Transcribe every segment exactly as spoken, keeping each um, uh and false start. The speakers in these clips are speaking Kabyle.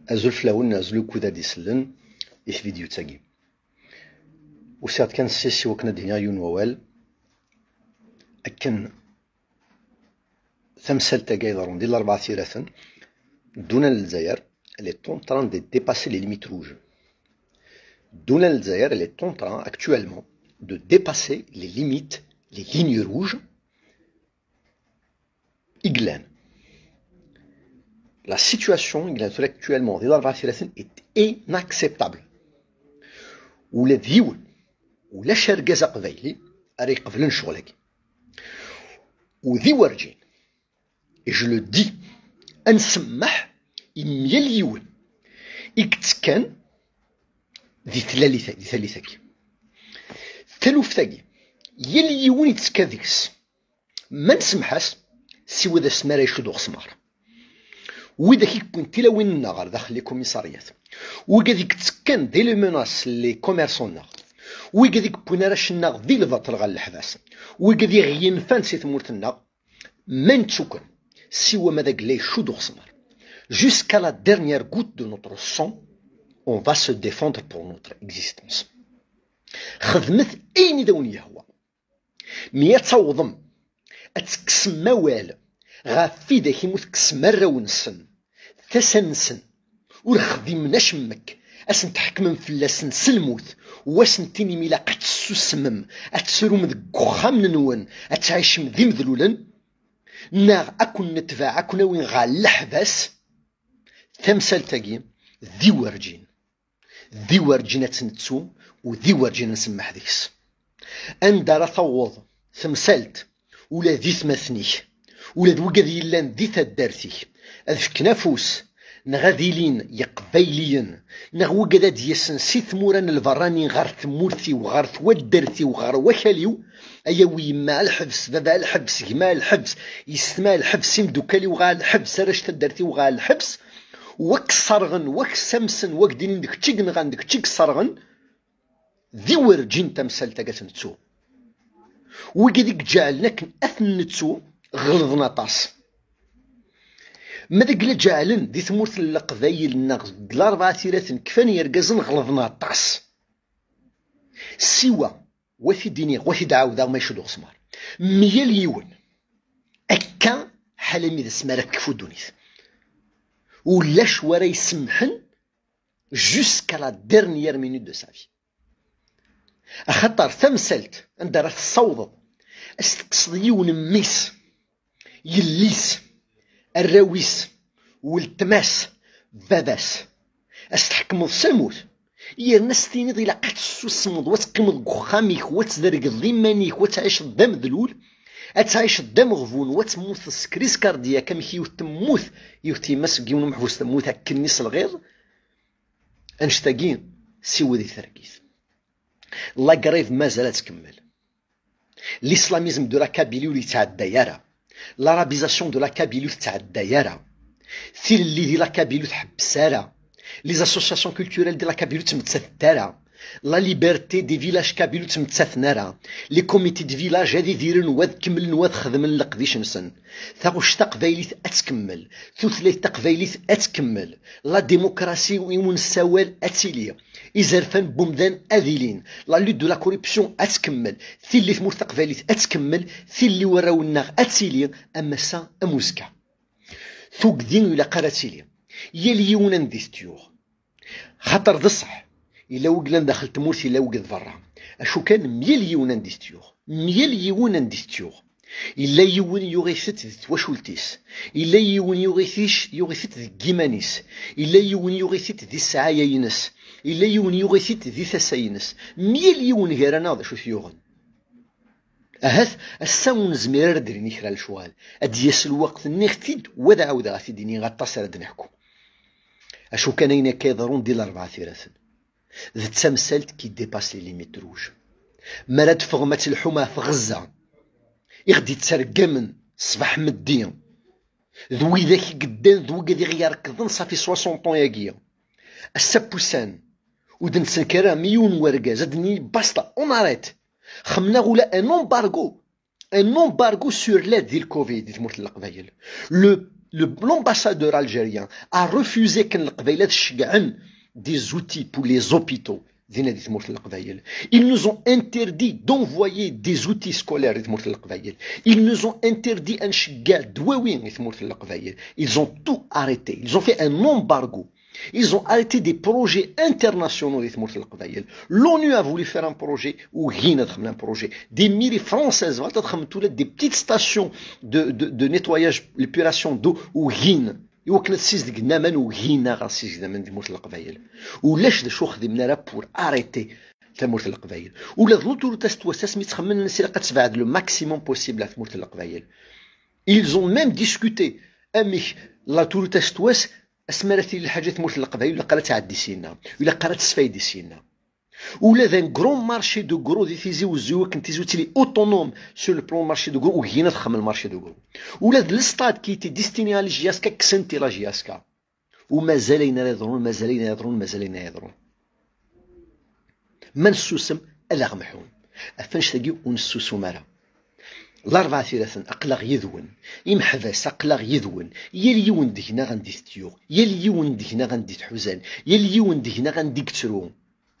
Azul fell-awen, azul ukud ad isellen i tvidyut-agi. Usiɣ-d kan s-, s wakken ad d-iniɣ yiwen wawal, akken tamsalt-agi iḍerrun di Larebɛa Tiraten, dduna n Lezzayer, elle est en train de dépasser les limites rouges. Dduna n Lezzayer, elle est en train actuellement de dépasser les limites, les lignes rouges i yellan. La situation i yellan tura actuellement di Larebɛa Tiraten est inacceptable. Ula d yiwen, ulac argaz aqbayli ara iqeblen ccɣel-agi. U di werǧin, et je le dis, ad nsemmeḥ i myal yiwen i yettekkan di tlalit-, di talit-agi. Taluft-agi, yal yiwen yettekka deg-s. Ma nsemmeḥ-as, siwa d asmi ara icudd uɣesmar. Widak i yewwin tilawin-nneɣ ɣer daxel les commissariats, wigad i yettekkan di les menaces les commerçants-nneɣ, wigad i yewwin arrac-nneɣ di lbaṭel ɣer leḥbas, wigad i ɣ-yenfan si tmurt-nneɣ, ma nettuken, siwa ma d agla icudd uɣesmar. Jusqu'à la dernière goutte de notre sang, on va se défendre pour notre existence. Xedmet ayen i d awen-yehwa. Mi ad tawḍem ad tekksem awal ɣef widak imu tekksem arraw-nsen, tasa-nsen, ur xdimen acemmek, ad sen-tḥekmem fell-asen s lmut, u ad sen-tinim ilaq ad tessusmem, ad trum deg uxxam-nwen, ad tɛicem d imedlulen, neɣ ad ken-netbeɛ, ad ken-awin ɣer leḥbas, tamsalt-agi di werǧin. Di werǧin ad tt-nettu, u di werǧin ad nsemmeḥ deg-s. Anda ara taweḍ temsalt, ula d itmaten-ik, ula d wigad yellan di taddart-ik, ad fken afus, neɣ ad ilin Iqbayliyen, neɣ wigad ad d-yasen si tmura n lberrani ɣer tmurt-iw, ɣer twaddart-iw, ɣer wakal-iw, ayaw yemma a lḥebs, baba a lḥebs, gma a lḥebs, yessetma a lḥebs, imdukkal-iw ɣer lḥebs, arrac taddart-iw ɣer lḥebs, wak sserɣen, wak ssamsen, wak d-inin d kečč i yenɣan, d kečč i yesserɣen, di werǧin tamsalt-agi ad tt-nettu. Wigad i iǧeɛlen akken ad ten-nettu, ɣelḍen aṭas. Ma d agla ǧeɛlen di tmurt n Leqbayel neɣ deg Larebɛa Tiraten kfan yergazen, ɣelḍen aṭas. Siwa, wa t-id-iniɣ, wa t-id-ɛawdeɣ, ma icudd uɣesmar. Myal yiwen, akka ḥala mi d asmi ara tekfu ddunit. Ulac wara isemḥen jusqu'à la dernière minute de sa vie. Axaṭer tamsalt anda ara tessawḍeḍ, ad s-tekkseḍ yiwen mmi-s, yelli-s, arraw-is, weltma-s, baba-s, ad s-tḥekmeḍ s lmut, yerna ad s-tiniḍ ilaq ad tessusmeḍ, wa teqqimeḍ deg uxxam-ik, wa tdergeḍ iman-ik, wa tɛiceḍ d amedlul, ad tɛiceḍ d ameɣbun, wa temmuteḍ s crise cardiaque, amek yiwet temmut, yiwet yemma seg yiwen umeḥbus temmut akkenni s lɣiḍ, annect-agi siwa di targit. La grève mazal ad tkemmel. L'islamisme de la Kabylie ur yettɛedday ara. L'arabisation de la Kabylie ur tettɛedday ara. Tilelli di la Kabylie ur tḥebbes ara. Les associations culturelles de la Kabylie ur ttmettatent ara. La liberté des villages kabyles ur ttmettaten ara. Les comités de village ad idiren u ad kemmlen u ad xedmen leqdic-nsen. Taɣect taqbaylit ad tkemmel. Tutlayt taqbaylit ad tkemmel. La démocratie i wen-nessawal ad tili. Izerfan n wemdan ad ilin. La lutte de la corruption ad tkemmel. Tilli tmurt taqbaylit ad tkemmel. Tilli warraw-nneɣ ad tili. Am ass-a am uzekka. Tugdi ur ilaq ara ad tili. Yal yiwen anda i t-yuɣ. Xaṭer d ṣṣeḥ, yella wiglan daxel tmurt, yella wigad berra. Acu kan, myal yiwen anda i t-yuɣ. Myal yiwen anda i t-yuɣ. Yella yiwen yuɣ-it-id di twacult-is. Yella yiwen yuɣ-it-ic-, yuɣ-it-id deg yiman-is. Yella yiwen yuɣ-it-id di ssɛaya-ines. Yella yiwen yuɣ-it-id di tasa-ines. Myal yiwen gar-aneɣ d acu t-yuɣen. Ahat ass-a ur nezmir ara ad d-nini kra n lecɣal. Ad d-yas lweqt, nniɣ-t-id, wa ad ɛawdeɣ ad t-id-iniɣ, aṭas ara d-neḥku. Acu kan, ayen akka iḍerrun di Larebɛa Tiraten, d tamsalt qui dépasse les limites rouges. Mi ara d-teffɣem ad telḥum ɣef Ɣezza, i ɣ-d-yettergamen ṣṣbeḥ meddi, d widak i yeddan, d wigad i ɣ-yerkḍen, ça fait soixante ans-agi. Ass-a n wussan, ur d-nettenkar ara mi yiwen n wergaz ad d-nini basta, on arrête. Xemneɣ ula un embargo, un embargo sur l'aide di le covid di tmurt n Leqbayel. Le le, l'ambassadeur algérien a refusé akken Leqbayel ad ceggɛen des outils pour les hôpitaux dinna di tmurt n Leqbayel. Ils nous ont interdit d'envoyer des outils scolaires di tmurt n Leqbayel. Ils nous ont interdit ad nceggeɛ ddwawi di tmurt n Leqbayel. Ils ont tout arrêté. Ils ont fait un embargo. Ils ont arrêté des projets internationaux di tmurt n Leqbayel. L'ONU a voulu faire un projet, ugin ad xedmen un projet. Des mairies françaises bɣant ad xedment ula des petites stations de, de, de nettoyage, l'épuration d'eau, ugin. Iwakken ad ssizdgen aman, ugin-aɣ ad ssizdgen aman di tmurt n Leqbayel. Ulac d acu ur xdimen ara pour arrêter tamurt n Leqbayel. Ula d l'autorité s twassas mi ttxemmimen s ilaq ad tebɛed le maximum possible ɣer tmurt n Leqbayel. Ils ont même discuté amek l'autorité s twassas asmi ara tili lḥaǧa i tmurt n Leqbayel, ilaq ara tɛeddi syenna, ilaq ara tesfaydi syenna. Ula d un grand marché de gros di Tizi Wezzu, akken Tizi Wezzu tili autonome sur le plan marché de gros, ugin ad xedmen le marché de gros. Ula d le stade qui était destiné à la J S K, kksen-t i la J S K. U mazal ayen ara yeḍrun, mazal ayen ara yeḍrun, mazal ayen ara yeḍrun. Ma nessusem, ad aɣ-mḥun. Ɣef annect-agi ur nessusum ara. Larebɛa tiraten, aql-aɣ yid-wen. Imeḥbas, aql-aɣ yid-wen. Yal yiwen deg-neɣ anda i t-yuɣ, yal yiwen deg-neɣ anda i t-ḥuzan, yal yiwen deg-neɣ anda i yettru.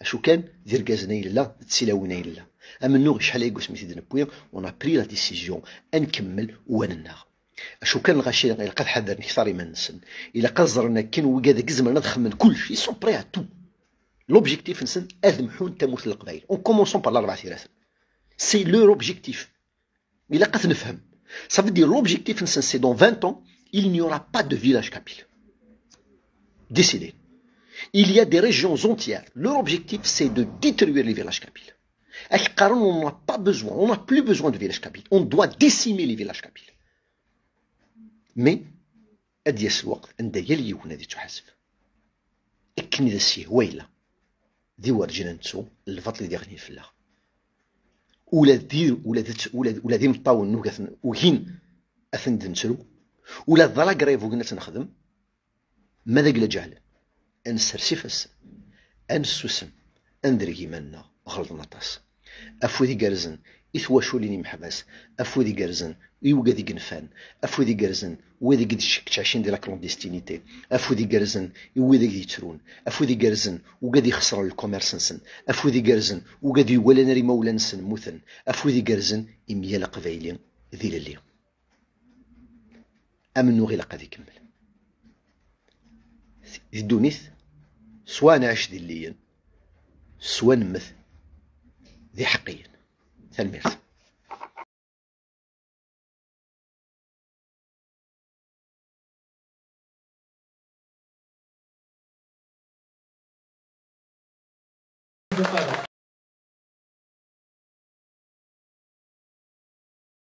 Acu kan, d irgazen ay nella, d tilawin ay nella. Amennuɣ acḥal ay wasmi t-id-newwi, on a pris la décision, ad nkemmel u ad nennaɣ. Acu kan, lɣaci ilaq ad ḥadren kter iman-nsen. Ilaq ad ẓren akken wigad-agi zemren ad xedmen kullec. Ils sont prêts à tout. L'objectif-nsen ad mḥun tamurt n Leqbayel. En commençant par Larebɛa Tiraten. C'est leur objectif. Ilaq ad t-nefhem. Ça veut dire l'objectif-nsen, c'est dans vingt ans, il n'y aura pas de village kabyle. Décidé. Il y a des régions entières. Leur objectif, c'est de détruire les villages kabyles. Ak qqaren, on n'a pas besoin, on n'a plus besoin de villages kabyles. On doit décimer les villages kabyles. Mais ad d-yas lweqt anda yal yiwen ad yettuḥaseb. Akken i d as-yehwa yella. Di werǧin ad nettu lbaṭel i d-iɣlin fell-aɣ. Ula d, ula d, ula d, ula d imeṭṭawen nugi ad ten-, ugin ad ten-d-nettru. Ula d la grève ugin ad tt-nexdem. Ma d agla ǧeɛlen, ad nessers ifassen, ad nessusem, ad nedreg iman-nneɣ, ɣelḍen aṭas. Afud igerrzen i twaculin imeḥbas, afud igerrzen i wigad i yenfan, afud igerrzen i wid i yettɛicin di la clandestinité, afud igerrzen i wid i yettrun, afud igerrzen i wigad ixesren lkumirs-nsen, afud igerrzen i wigad iwalan ar imawlan-nsen mmuten, afud igerrzen i myal aqbayli d ilelli. Amennuɣ ilaq ad ikemmel. Di ddunit, swa ad nɛic d illiyen, swa nemmet d iḥeqqiyen. Tanemmirt.